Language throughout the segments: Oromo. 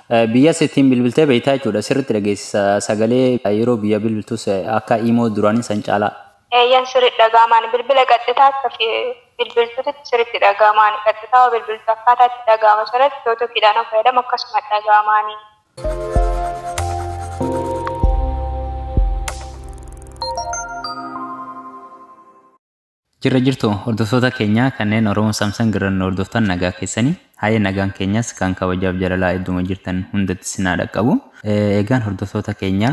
Biyya sittiin bilbiltee beektaa jechuudha. Sirriitti dhageessisa sagalee yeroo biyya bilbiltus akka imoo duraanii san caalaa. Eeyyan, sirriitti dhaga'amaan bilbila qaxxitaa akka bilbiltuutti sirriitti dhaga'amaan qaxxitaa bilbiltu akkaataa itti dhaga'ama sanatti TikTokiidhaan fayyadamu akkasuma dhaga'amaanii. Jirra jirtu hordoftoota keenya kanneen Oromoo Samsung irraan hordoftan, nagaa keessanii. Haayee, nagaan keenyas kan kabajaaf jalalaa idduma jirtan hundatti sinaa dhaqqabu. Egaan hordoftoota keenya,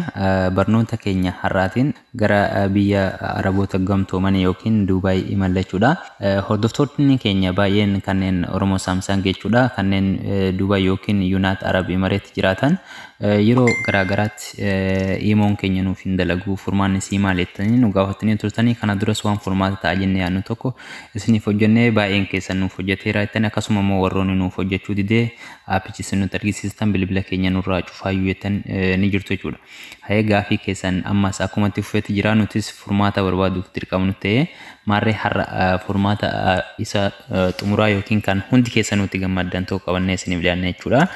barnoota keenya har'aatiin gara biyya Araboota Gamtoomanii yookiin Duubaay imallachuudha. Hordoftoonni keenya baay'een kanneen Oromoo Samsung jechuudha, kanneen Duubaay yookiin United Arab Emirates jiraatan, yeroo garaagaraatti imoon keenya nuuf hin dalagu, furmaanni sii maal jettanii nu gaafatanii turtanii. Kana duras waan furmaata ta'a jennee yaadnu tokko isiniif hojjennee baay'een keessan nuuf hojjeteera jettanii, akkasuma immoo warroonni nuuf hojjechuu didee aappichi isin nutti argisiistan bilbila keenya nurraa cufaayyuu jettan ni jirtu jechuudha. Hayee, gaafii keessan ammas akkuma itti fufeetti jira. Nutis furmaata barbaaduuf dirqamnu ta'ee maarree har'a furmaata isa xumuraa yookiin kan hundi keessan nutti gammaddan tokko qabannee isiniif dhiyaanne jechuudha.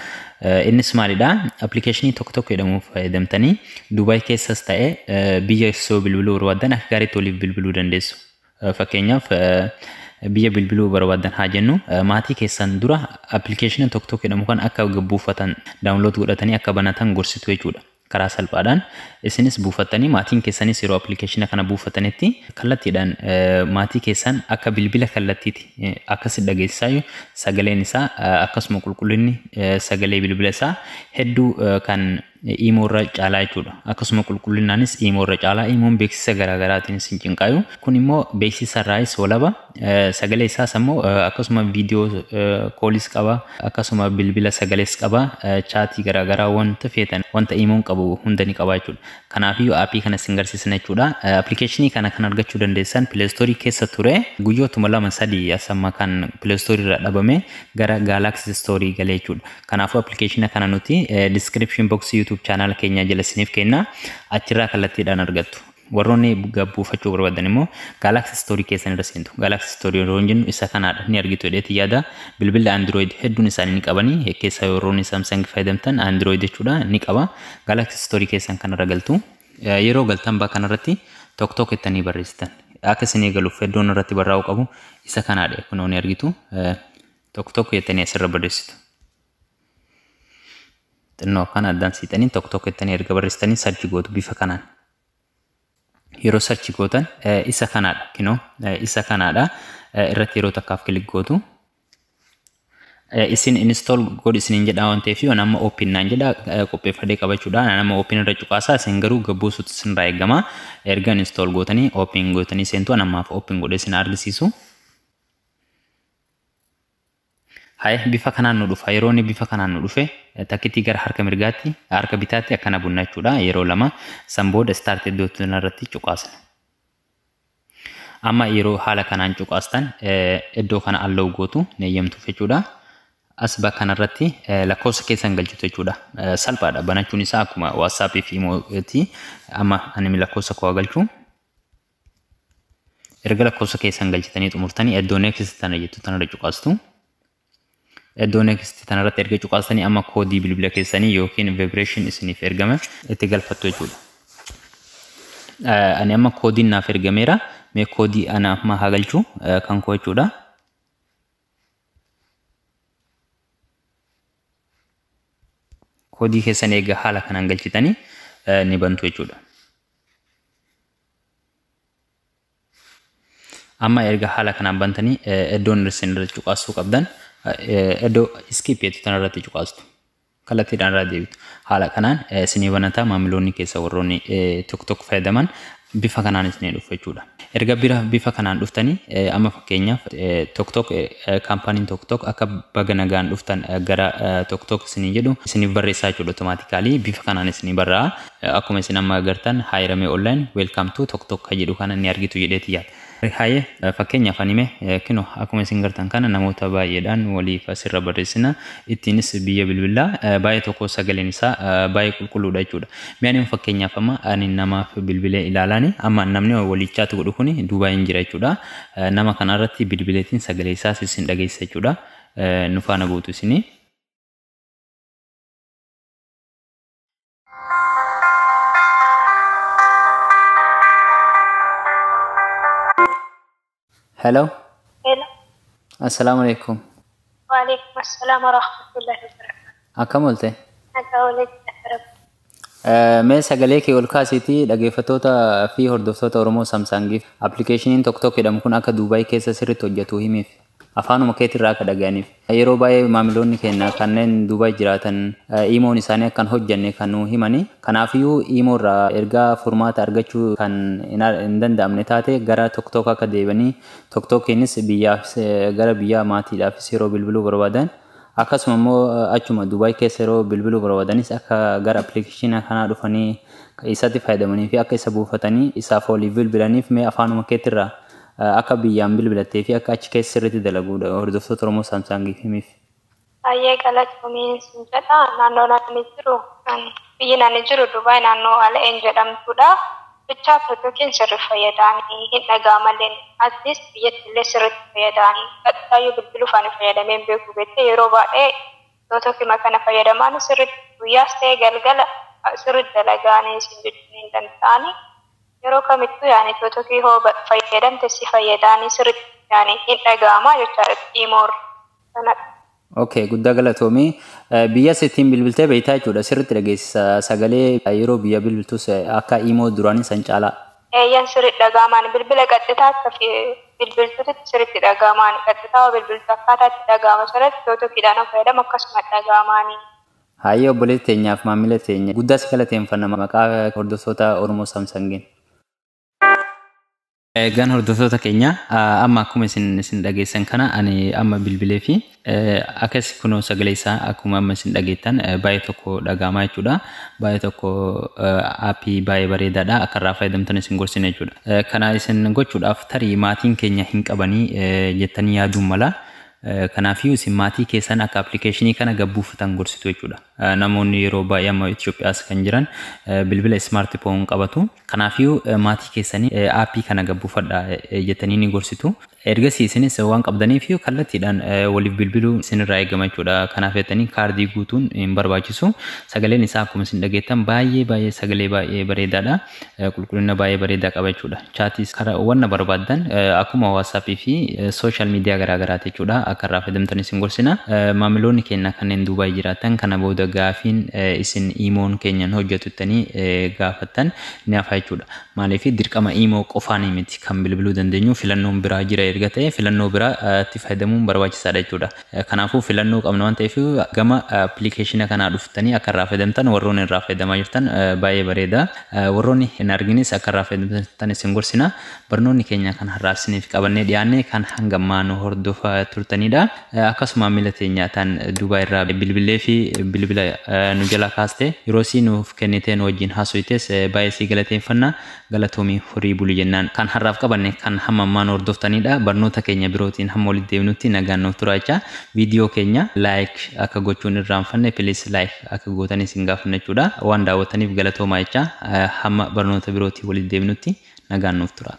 Innis maalidha? Appilikeeshinii tokko tokko jedhamu fayyadamtanii Dubaay keessas ta'e biyya soo bilbiluu barbaadan akka gaariitti waliif bilbiluu dandeessu. Fakkeenyaaf, biyya bilbiluu barbaadan haa jennu, maatii keessan dura appilikeeshinii tokko tokko jedhamu kan akka buufatan, download godhatanii akka banatan gorsitu jechuudha. Karaa salphaadhaan isinis buufattanii maatiin keessanis yeroo appilikeeshina kana buufatanitti kallattiidhaan maatii keessan akka bilbila kallattiiti akkas dhageessisaa. Sagaleen isaa akkasuma qulqullinni sagalee bilbila isaa hedduu kan imoo irra caalaa jechuudha. Akkasuma qulqullinaanis imoo irra caalaa. Imoon beeksisa garaagaraatiinis hin cinqaayu. Kun immoo beeksisa irraayis walaba. Sagalee isaas immoo akkasuma video callis qaba. Akkasuma bilbila sagalees qaba. Chaatii garaagaraa, wanta feetan, wanta imoon qabu hunda ni qaba jechuudha. Kanaafiyyuu aappii kana isin garsiisna jechuudha. Appilikeeshinii kana kan argachuu dandeessan Play Store keessa ture. Guyyootuma 2-3 asamma kan Play Store irraa dhabame gara Galaxy Store galee jechuudha. Kanaafuu appilikeeshina kana nuti description box YouTube channel keenya jala isiniif kenna, achirraa kallattiidhaan argattu. Warroonni buufachuu barbaadan immoo Galaxy Store keessan irra seentu. Galaxy Store yeroo jennu isa kanaadha, ni argitu jedheeti yaada. Bilbilli Android hedduun isaanii ni qabanii, keessa warroonni Samsung fayyadamtan Android jechuudha ni qaba. Galaxy Store keessan kanarra galtu. Yeroo galtan bakka kanarratti tokko tokko jettanii barreessitan. Akka isinii galuuf iddoon irratti barraa'uu qabu isa kanaadha. Kunoo ni argitu. Tokko tokko jettanii asirra barreessitu. Xinnoo akkaan addaan siixanii tokko tokko jettanii erga barreessitanii search gootu bifa kanaan. Yeroo search gootan isa kanaadha. Kinoo isa kanaadha. Irratti yeroo takkaaf click gootu. Isin install godhi isiniin jedha waan ta'eef, yoo nama open naan jedha qopheeffadhee qabachuudha. Nama open irra cuqaasaa, isin garuu gabbuusutu isinirraa eegama. Erga install gootanii open gootanii seentu, namaaf open godhee isin argisiisu. Haye, bifa kanaan nu dhufa. Yeroo inni bifa kanaan nu dhufe takkitti gara harka mirgaatti, harka bitaatti akkana bunna jechuudha. Yeroo lama san booda start iddoo irratti cuqaasna. Amma yeroo haala kanaan cuqaastan iddoo kana allow gootu, ni eeyyamtuuf jechuudha. As bakka kanarratti lakkoofsa keessan galchitu jechuudha. Salphaadha banachuun isaa, akkuma WhatsAppii fi Imooti. Amma ani lakkoofsa koo galchu. Erga lakkoofsa keessan galchitanii xumurtanii iddoo next tana jettu tanarra cuqaastu. Iddoo next tanarratti erga cuqaastanii amma koodii bilbila keessanii yookiin vibration isiniif ergame itti galfattu jechuudha. Ani amma koodiin naaf ergameera. Mee koodii ana amma haa galchu kan koo jechuudha. Koodii keessan eega haala kanaan galchitanii ni bantu jechuudha. Amma erga haala kanaan bantanii iddoon isin irra cuqaasuu qabdan iddoo skip jettu tanarratti cuqaastu. Kallattiidhaan irraa deebitu. Haala kanaan isinii banataa. Maamiloonni keessa warroonni tokko tokko fayyadaman bifa kanaan isinii dhufu jechuudha. Erga bira bifa kanaan dhuftanii amma fakkeenyaaf tokko tokko kaampaaniin tokko tokko akka baga nagaan dhuftan gara tokko tokko isinii jedhu isiniif barreessaa jechuudha, automatically bifa kanaan isinii barraa'a. Akkuma isin amma agartan haayiramee online welcome to tokko tokko jedhu kana ni argitu jedheeti yaada. Haayee, fakkeenyaaf ani mee kino akkuma isin gartan kana namoota baay'eedhaan waliif asirra barreessina, ittiinis biyya bilbilaa baay'ee tokko sagaleen isaa baay'ee qulqulluudha jechuudha. Mee ani fakkeenyaaf amma ani namaaf bilbilee ilaalaani, amma namni walii chat godhu kuni Duubaayin jira jechuudha. Nama kanarratti bilbileetiin sagalee isaas isin dhageessa jechuudha. Nu faana buutu isinii. Hello. Hello. Assalaamu alaikum. Waalaikum assalaam wa rahmatullahi wa barakatuh. Akkam oolte? Nagaa walitti rabbi. Mee sagalee kee ol kaasiitii dhaggeeffattoota fi hordoftoota Oromoo Samsaangiif appilikeeshiniin TokTok jedhamu kun akka Duubaay keessa sirriitti hojjetu himiif. Afaanuma keetirraa akka dhaga'aniif. Yeroo baay'ee maamiloonni keenya kanneen Duubaay jiraatan iimoon isaanii akkan hojjenne kan nu himani. Kanaafiyyuu iimoo irraa ergaa furmaata argachuu kan hin danda'amne taate gara TokTok akka deebanii TokTokiinis biyyaaf gara biyya maatiidhaafis yeroo bilbiluu barbaadan akkasuma immoo achuma Duubaay keessa yeroo bilbiluu barbaadanis akka gara appilikeeshina kanaa dhufanii isatti fayyadamanii fi akka isa buufatanii isaaf waliif bilbilaniif mee afaanuma keetirraa akka biyyaan bilbilattee fi akka achi keessa sirriitti dalaguudha hordoftoota Oromoo Saamsaangiif himiif. Baay'ee galatoomii sin jedha. Naannoo ani jiru biyyi ani jiru Dubaay naannoo Ala'een jedhamtudha. Bichaa TokTokiin sirriitti fayyadamanii hin dhaga'amallee atleast biyyatti illee sirriitti fayyadamanii qaxxaayyuu bilbiluuf ani fayyadamee hin beeku beektee yeroo baay'ee TokTokima kana fayyadamaan sirriitti guyyaas ta'e galgala sirriitti dalagaanii sin jechuun hin danda'ani. Yeroo kamittuu yaani TokTokii hoo fayyadamte si fayyadaanii sirriitti yaani hin dhaga'amaa jechaadha imoor. Okay, guddaa galatoomii. Biyya sittiin bilbiltee beektaa jechuudha. Sirriitti dhageessisa sagalee yeroo biyya bilbiltus akka imoo duraanii san caalaa. Eeyyan sirriitti dhaga'amaan bilbila qaxxitaa akka bilbiltuutti sirriitti dhaga'amaan qaxxitaa bilbiltu akkaataa itti dhaga'ama sanatti TokTokiidhaan fayyadamu akkasuma dhaga'amaanii. Hayyee obboleettii teenyaaf maamila teenya guddaa si galateeffanna maqaa hordoftoota Oromoo Saamsangiin. Egaan hordoftoota keenya amma akkuma isin dhageessan kana ani amma bilbilee fi akkas kunoo sagalee isaa akkuma amma isin dhageettan baay'ee tokko dhaga'amaa jechuudha. Baay'ee tokko aappii baay'ee bareedaadha. Akka irraa fayyadamtan isin gorsina jechuudha. Kana isin gochuudhaaf tarii maatiin keenya hin qabanii jettanii yaaduun mala. Kanaafiyyuu isin maatii keessan akka appilikeeshinii kana gabbuufatan gorsitu jechuudha. Namoonni yeroo baay'ee amma Itoophiyaas kan jiran bilbila ismaartifoon qabatu. Kanaafiyyuu maatii keessanii aappii kana gabbuufadha jettanii ni gorsitu. Ergasii isinis waan qabdaniif kallattiidhaan waliif bilbiluu isinirraa eegama jechuudha. Kanaaf jettanii kaardii guutuun hin barbaachisu. Sagaleen isaa akkuma isin dhageettan baay'ee baay'ee sagalee baay'ee bareedaadha. Qulqullina baay'ee bareedaa qaba jechuudha. Chaatiis karaa wanna barbaaddan akkuma waatsaappii fi sooshaal miidiyaa garaagaraati jechuudha. Akka irraa fayyadamtan isin gorsina. Maamiloonni keenya kanneen Duubaay jiraatan kana booda gaafiin isin iimoon keenyan hojjetu jettanii gaafattan ni hafa jechuudha. Maaliif dirqama iimoo qofaan miti kan bilbiluu dandeenyu filannoon biraa jira erga ta'e filannoo biraa itti fayyadamuun barbaachisaadha jechuudha. Kanaafuu filannoo qabna waan ta'eef gama appilikeeshina kanaa dhuftanii akka irraa fayyadamtan warroonni irraa fayyadamaa jirtan baay'ee bareeda. Warroonni hin arginis akka irraa fayyadamtan isin gorsina. Barnoonni keenya kan har'aa isiniif qabannee dhiyaanne kan hanga ammaa nu hordofaa turtanidha. Akkasuma maamila teenya tan Duubaay irraa bilbilee fi bilbila nu jala kaaste yeroo isii nuuf kennitee nu wajjin haasoftes baay'ee si galateeffanna. Galatoomii horii bulu jennaan kan har'aaf qabanne kan hamma ammaa nu hordoftanidha. Barnoota keenya birootiin hamma walitti deebinutti nagaan nuuf turaa jecha viidiyoo keenya like akka gochuun irraanfanne please like akka gootan isin gaafanna jechuudha. Waan daawwattaniif galatoomaa jecha hamma barnoota birootiin walitti deebinutti nagaan nuuf turaa.